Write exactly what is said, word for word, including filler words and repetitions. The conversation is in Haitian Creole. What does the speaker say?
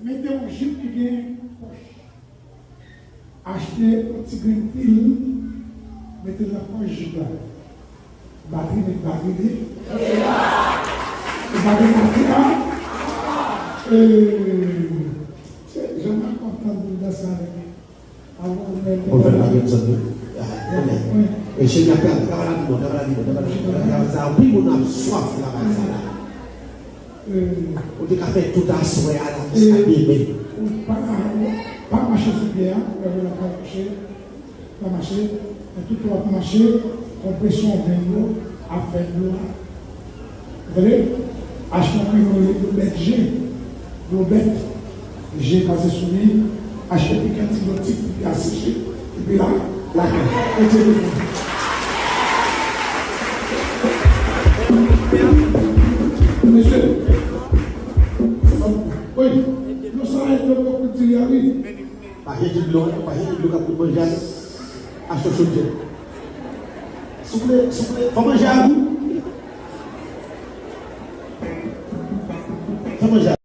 Mete yon jip ki gen pòch. Achte yon ti grenn pil, mete l nan pòch jip la. Batri, met batri li. Ou pa gen batri a? Ee, se jan m ap kontan pou m danse avèk li. Alò, ou mèt. Ou fè la gen zòn wi. E cheri ap travay, travay rapidman, travay rapidman, travay rapidman, travay rapidman. Anpil moun ap swaf travay sa la. Ou te ka fè tout aswè a la jiska demen. Ou pa, pa mache sou pye a, ou leve la pa kouche, pa mache, men tout w ap mache, konpresyon venn yo ap fè dlo a. Ou tande? Achte yon kreyòl, dlo bèt je, dlo bèt, je pase sou li, achte pikan ti dlo ti pou pye a seche, epi la, lakay. Mete dlo. Mesye, wi, nou sa ede nou pou di a wi. Pa jete dlo, pa jete dlo k ap kout manje a. Achte yon chodyè. Souple, souple, fè manje a gou. Fè manje a